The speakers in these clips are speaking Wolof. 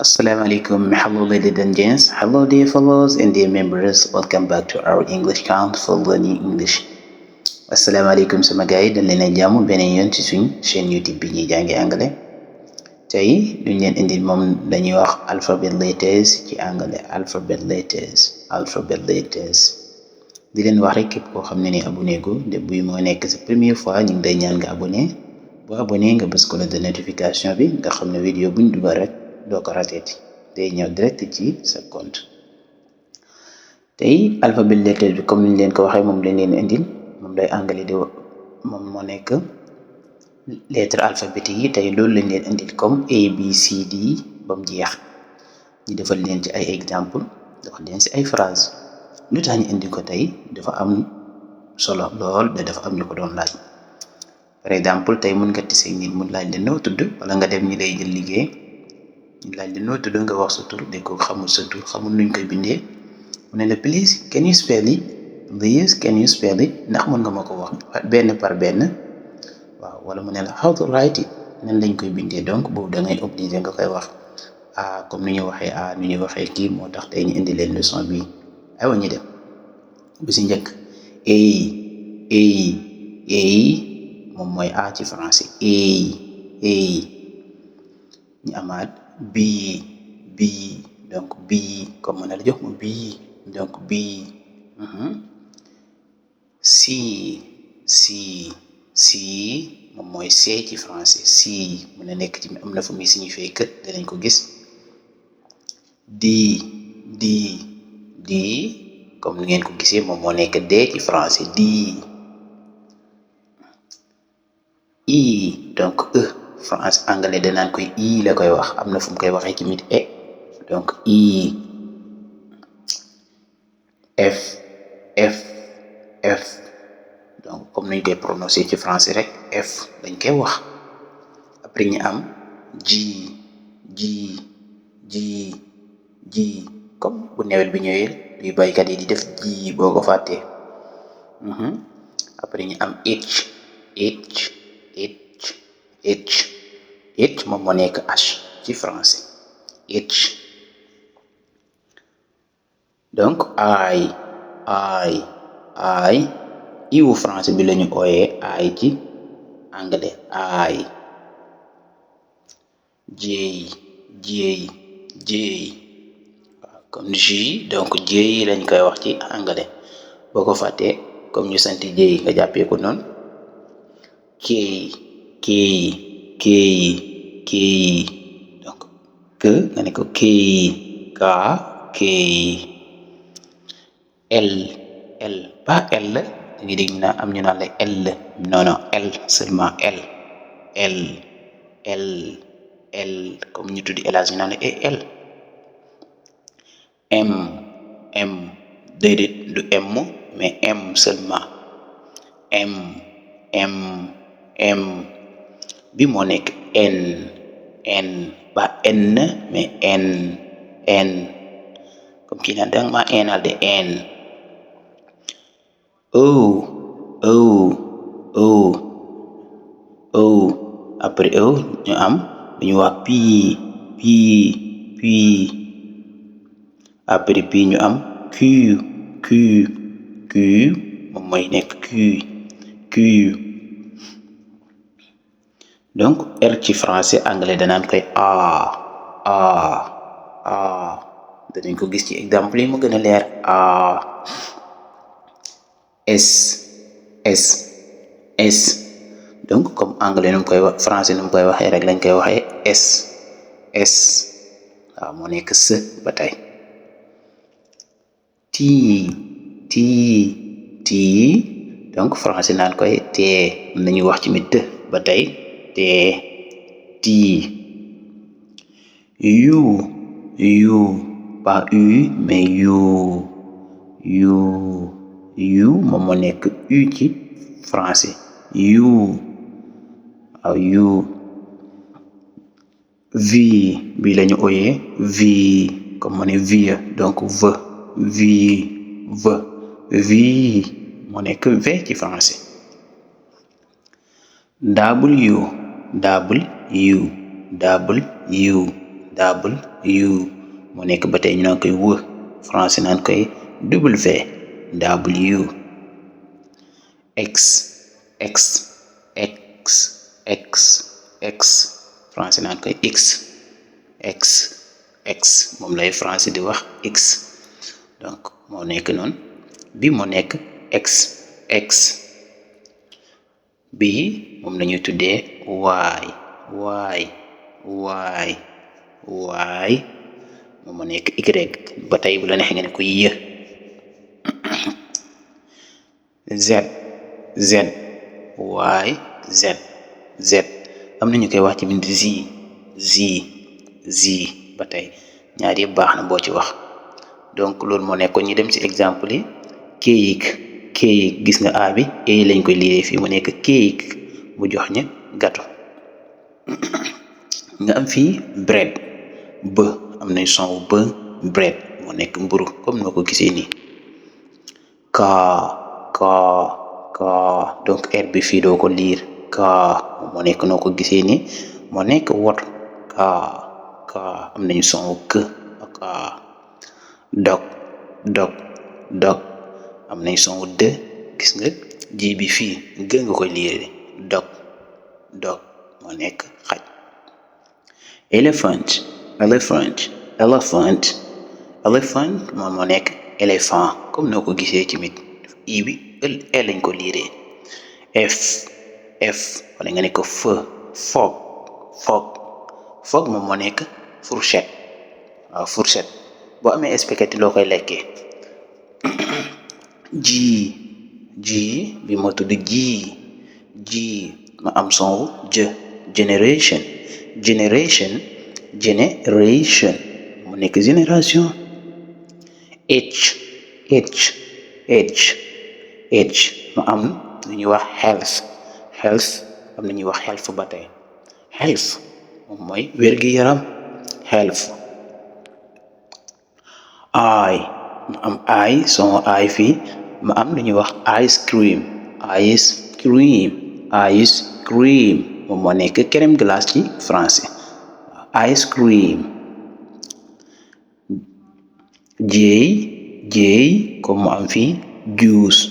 Assalamualaikum, hello ladies and gents, hello dear followers and dear members, welcome back to our English count for learning English. Assalamualaikum sama gars yi dañ leen a jàmm beneen yoon ci suñ chaîne YouTube bi ñuy jàngi anglais. Tey luñ leen indil moom dañuy wax alphabet letters ci anglais, alphabet letters di leen wax rek képp koo xam ne ni abonné go de buy moo nekk sa première fois ñu ngi day ñaan nga abonné boo abonné nga bës cloche de notification bi nga xam ne vidéo buñ dugal rek doo ko rateeti day ñëw direct ci sa compte. Tey alphabet letters bi comme niñ leen ko waxee moom lañ leen indil moom day anglais di moom moo nekk lettre alphabétique yi tey loolu lañ leen indil comme A B C D ba mu jeex ñu defal leen ci ay exemple defal leen ci ay phrase lu tax ñu indi ko tey dafa am solo lool da dafa am ñu ko doon laaj. Par exemple tey mun nga tise nit mun laaj la noo tudd wala nga dem ñi lay jël liggéey ñu laaj la noo tudd nga wax sa tur de ko xamul sa tur xamul nuñ koy bindee mu ne la please can you spell it ndax mën nga ma ko wax benn par benn waaw wala mu ne la how to write it nan lañ koy bindee donc boobu da ngay obligé nga koy wax comme ni ñu waxee ni ñu waxee kii moo tax tey ñu indi leen leçon bi aywa ñu dem bu si njëkk a moom mooy a ci français a ñu amaat b donc b comme mën na la jox mu b donc b c moom mooy c ci français c mën na nekk ci am na fu muy signifier kët danañ ko gis d comme ni ngeen ko gisee moom moo nekk d ci français d i donc France anglais danaan koy i la koy wax am na fu mu koy waxee ci mit donc i f donc comme nañ koy prononcer ci français rek f dañ koy wax après ñu am g comme bu nawet bi ñëwee luy baykat yi di def ji boo ko fàttee après ñu am h moom moo nekk h ci français h donc I iwu français bi lañu ooyee I ci anglais I j waaw comme J donc J lañ koy wax ci anglais boo ko fàttee comme ñu sant J nga jàppee ko noonu K donc que nga ne ko K L pas L da ngay dégg na am ñu naan la L non L seulement L comme ñu tuddi El Hadj ñu naan la L M déedéet du M mais M seulement M bi moo nekk N pas N mais N comme kii naan danga ma Nal de N O après O ñu am dañu wax P après P ñu am Q moom mooy nekk Q donc R ci français anglais danaan koy A danañ ko gis ci exemple yi mu gën a leer S donc comme anglais nu mu koy wax français nu mu koy waxee rek lañ koy waxee S waaw moo nekk S ba tey T donc français naan koy T nañu wax ci mit ba tey T U pas U mais U moom moo nekk U ci français waaw U V bi lañu ooyee V comme mu ne vie donc V moo nekk V ci français W W moo nekk ba tey ñu naan koy w français naan koy W X français naan koy X moom lay français di wax X donc moo nekk noonu bi moo nekk X bi moom la ñuy tuddee Y moom moo nekk Y ba tey bu la neexee nga ne ko Y Z am na ñu koy wax ci bind Z ba tey ñaar yëpp baax na boo ci wax donc loolu moo nekkoon ñu dem ci exemple yi cake gis nga a bi lañ koy liiree fii mu nekk cake mu jox ñu gâteau nga am fii bread am nañ son wu bread moo nekk mburu comme noo ko gisee nii car donc r bi fii doo ko liir car moo nekk noo ko gisee nii moo nekk woto car am nañu son wu ak dog am nañ son wu gis nga ji bi fii nga koy liir dog moo nekk xaj elephant moom moo nekk éléphant comme noo ko gisee ci mit i bi lañ ko liiree f wala nga ne ko foog moom moo nekk fourchette waaw fourchette boo amee spaghetti loo koy lekkee G bi moo tudd G ma am son wu generation mu nekk génération H ma am lu ñuy wax health am na ñuy wax health ba tey health moom mooy wér-gi-yaram health I ma am son fii ma am lu ñuy wax ice cream moom moo nekk crème glace ci français ice cream J comme mu am fii juice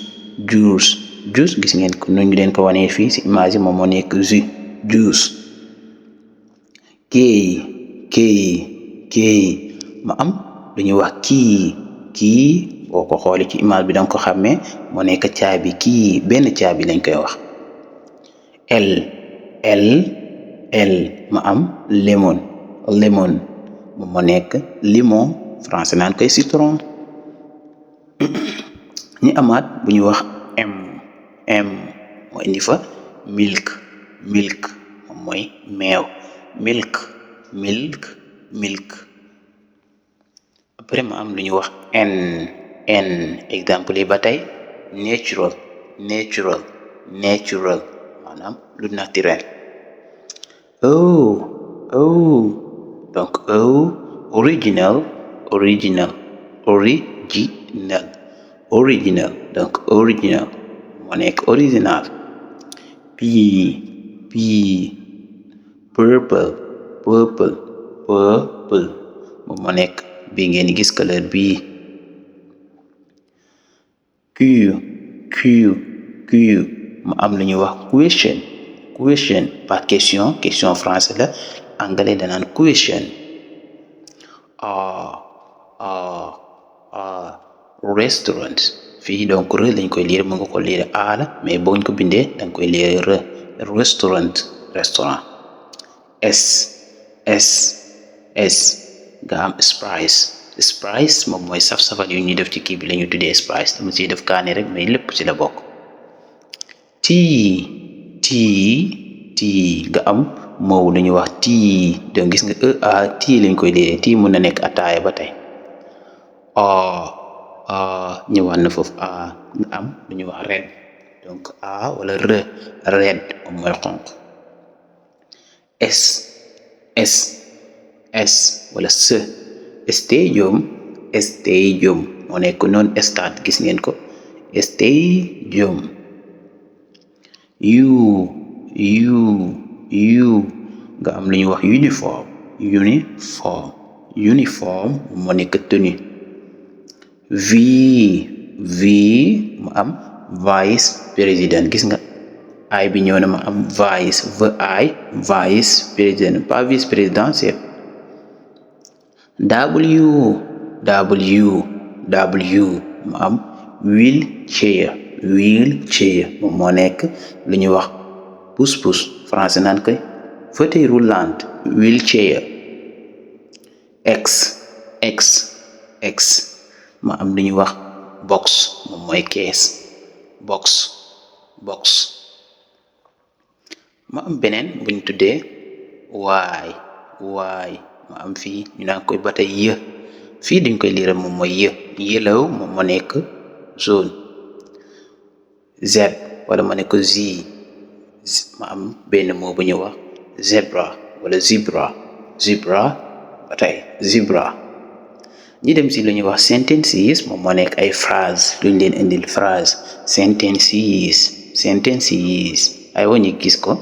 gis ngeen ko nu ñu leen ko wanee fii si image moom moo nekk juice K ma am lu ñuy wax kii boo ko xoolee ci image bi danga ko xàmmee moo nekk caabi benn caabi lañ koy wax L ma am lemon moom moo nekk limon français naan koy citron ñi amaat bu ñuy wax M moo indi fa milk moom mooy meew milk après ma am lu ñuy wax N exemple yi ba tey natural maanaam lu naturel donc original donc original moo nekk original P purple moom moo nekk bi ngeen gis couleur bii Q mu am lu ñuy wax question pas question français la anglais danaan question restaurant fii donc lañ koy lire mu nga ko lire la mais boo ñu ko bindee danga koy lire restaurant S nga am spice moom mooy saf-safal yu ñuy def ci kii bi la ñu tuddee spice dama ciy def kaani rek mais lépp ci la bokk T nga am moow lu ñuy wax donc gis nga lañ koy lire mun na nekk ataaya ba tey ñëwaat na foofu nga am lu ñuy wax red donc wala red moom mooy xonq S wala stadium moo nekk noonu stade gis ngeen ko stadium U nga am lu ñuy wax uniform moo nekk tenue. V mu am vice président, gis nga I bi ñëw na ma am vice président, pas vice président. C'est W mu am wheelchair moom moo nekk lu ñuy wax pousse-pousse, français naan koy fauteuil roulant, wheelchair. X ma am lu ñuy wax box, moom mooy kees, box. ma am beneen bu ñu tuddee Y ma am fii ñu naan koy ba tey fii dañ koy liiral, moom mooy yellow, moom moo nekk jaune. Z wala ma ne ko Z ma am benn moo bu ñu wax zebra wala zebra ba tey zebra. ñi dem si lu ñuy wax sentences, moom moo nekk ay phrase, luñ leen indil phrase sentences ay wa ñu gis ko.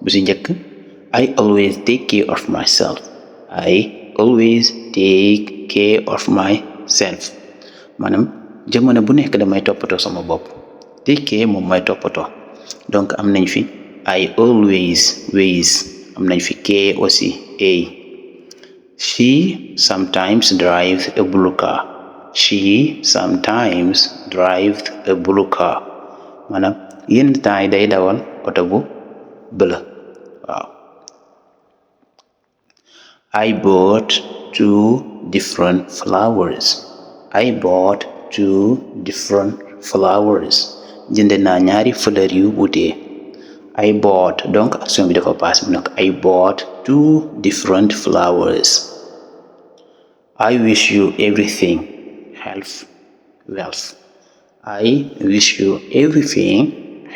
bu si njëkk, I always take care of myself. maanaam jamono bu nekk damay toppatoo sama bopp. take care moom mooy toppatoo, donc am nañ fi I always, am nañ fi care aussi, a. She sometimes drives a blue car. maanaam yenn temps yi day dawal oto bu bleu. waaw. I bought 2 different flowers. jënd naa ñaari fleur yu wuute. I bought, donc action bi dafa pass mu nekk I bought 2 different flowers. I wish you everything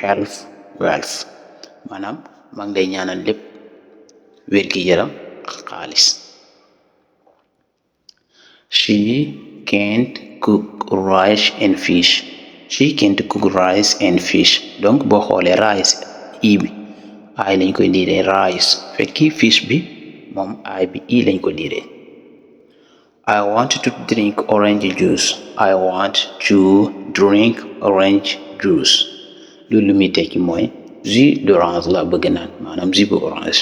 health, wealth. maanaam maa ngi lay ñaanal lépp wér-gi-yaram xaalis. She can't cook rice and fish. donc boo xoolee rice i bi ay lañ koy liiree rice, fekki fish bi moom ay bi i lañ ko liiree. I want to drink orange juice. loolu muy tekki mooy jus d'orange la bëgg naan, maanaam jus bu orange.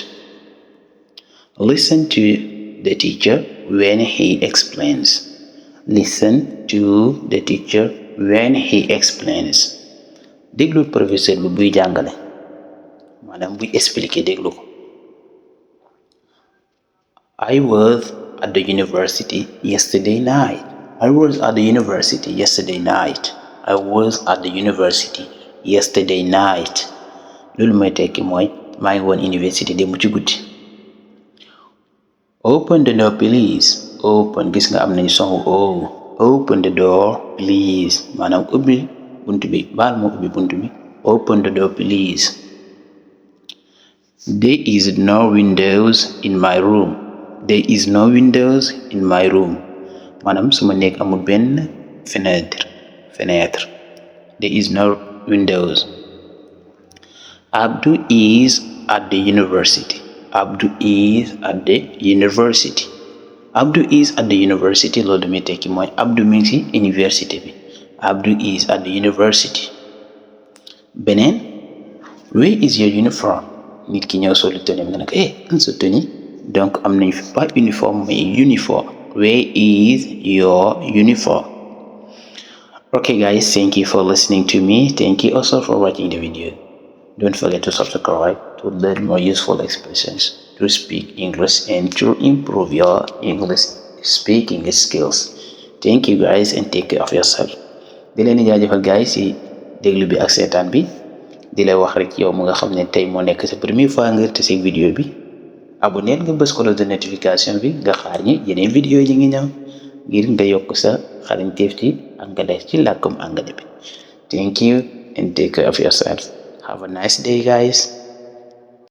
Listen to the teacher when he explains. déglul professeur bi buy jàngale, maanaam buy expliquer, déglu ko. I was at the university yesterday night. loolu may tekki mooy maa ngi woon université démb ci guddi. Open the door please. gis nga am nañu son open the door please, maanaam ubbi buntu bi, baal moo ubbi buntu bi. Open the door please. There is no windows in my room. maanaam suma nekk amul benn fenêtre. There is no windows. Abdu is at the university. loolu muy tekki mooy Abdu mi ngi ci université bi. Abdu is at the university. beneen, where is your uniform? nit ki ñëw solu tenue nga ne ko an sa tenue. donc am nañ fi pas uniforme mais uniforme. Where is your uniform? Okay guys, thank you for listening to me. Thank you also for watching the video. Don't forget to subscribe to learn more useful expressions, to speak English and to improve your English speaking skills. Thank you guys and take care of yourself. di leen di jaajëfal guys si déglu bi ak seetaan bi. di la wax rek yow mu nga xam ne tey moo nekk sa première fois nga te si vidéo bi, abonné nga bës cloche de notification bi nga xaar ñi yeneen vidéo yi ngi ñëw ngir nga yokk sa xarañteef ci anglais ci làkkum anglais bi. Thank you and take care of yourself. Have a nice day guys.